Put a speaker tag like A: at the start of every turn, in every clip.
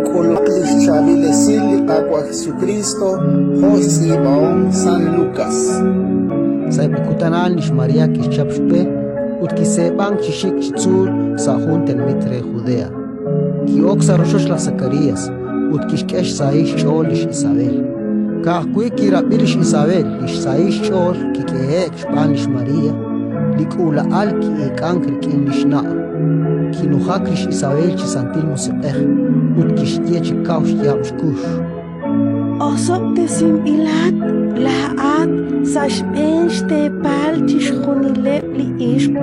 A: K'ulumaq li xchaab'il esil li Qaawa' Jesukriist jo' xtz'iib'ahom San Lukas.
B: Sa'eb' li kutan a'an lix María kixchap xb'e ut kiseeb'ank chi xik chi tzuul sa' jun tenamit re Judea. Ki'ok sa' rochoch laj Sakarías ut kixk'e xsahil xch'ool lix Isabel. Ka'ajwi' kirab'i lix Isabel li xsahil xch'ool kik'ehe'k xb'aan lix María, li k'uula'al ki'eek'ank rik'in li xna'. Kinujak lix Isabel chi Santil Musiq'ej ut kixye chi kaw xyaab' xkux.
C: Osob'tesinb'ilat laa'at sa' xb'een xteepal chixjunileb' li ixq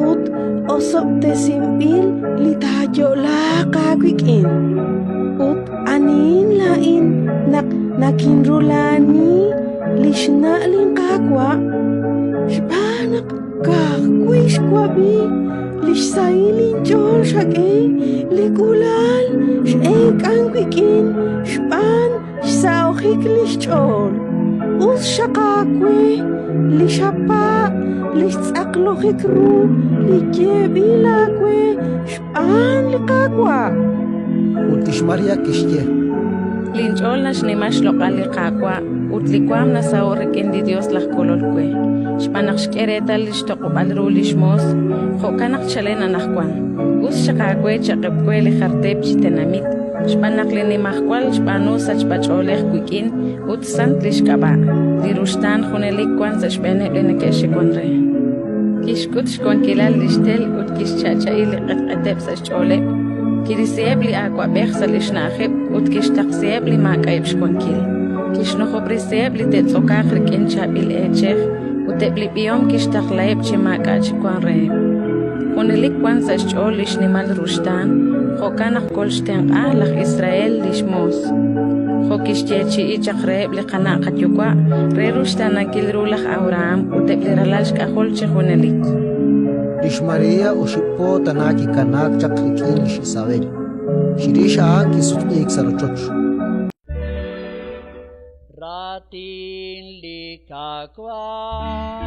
C: ut osob'tesinb'il li taayo'laaq aawik'in. Ut anihin laa'in naq nakinrula'ani li xna' linQaawa'? Xb'aan naq ka'ajwi' xwab'i li xsahil inch'ool xak'e, li k'uula'al x'eek'ank wik'in xb'aan xsahojik li xch'ool. Us xaq aawe li xapaab' li xtz'aqlojik ru li yeeb'il aawe xb'aan li Qaawa'.
B: Ut lix María kixye:
D: Linch'ool naxnima xloq'al li Qaawa' ut li waanm nasaho'k rik'in li Yos laj Kolol we, xb'aan naq xk'e reetal li xtoq'ob'al ru li xmoos. Jo'kan naq chalen anaqwan, us xaq aawe cha'qeb' we li jar teep chi tenamit, xb'aan naq li Nimajwal xb'aanu sachb'ach'oolej wik'in ut sant li xk'ab'a'. Li ruxtaan junelik wank sa' xb'eeneb' li neke'xiwank re. Kixk'ut xwankilal li xtel ut kixcha'cha'i li q'etq'eteb' sa' xch'ooleb', kirisiheb' li awab'ej sa' li xna'ajeb' ut kixtaqsiheb' li maak'a'eb' xwankil. Kixnujob'resiheb' li te'tz'okaaq rik'in chaab'il eechej ut eb' li b'ihom kixtaqlaheb' chi maak'a' chik wank reheb'. Junelik wank sa' xch'ool li xnimal ruxtaan, jo'kan naq kolxtenq'a laj Israel li xmoos, jo' kixyeechi'i chaq reheb' li qana' qayuwa' re ruxtaanankil ru laj Abrahán ut eb' li ralal xk'ajol chi junelik.
B: Lix María oxib' po tana kikanaak chaq rik'in lix Isabel. Chirix a'an kisutq'iik sa' rochoch.
E: Raatin li Qaawa'.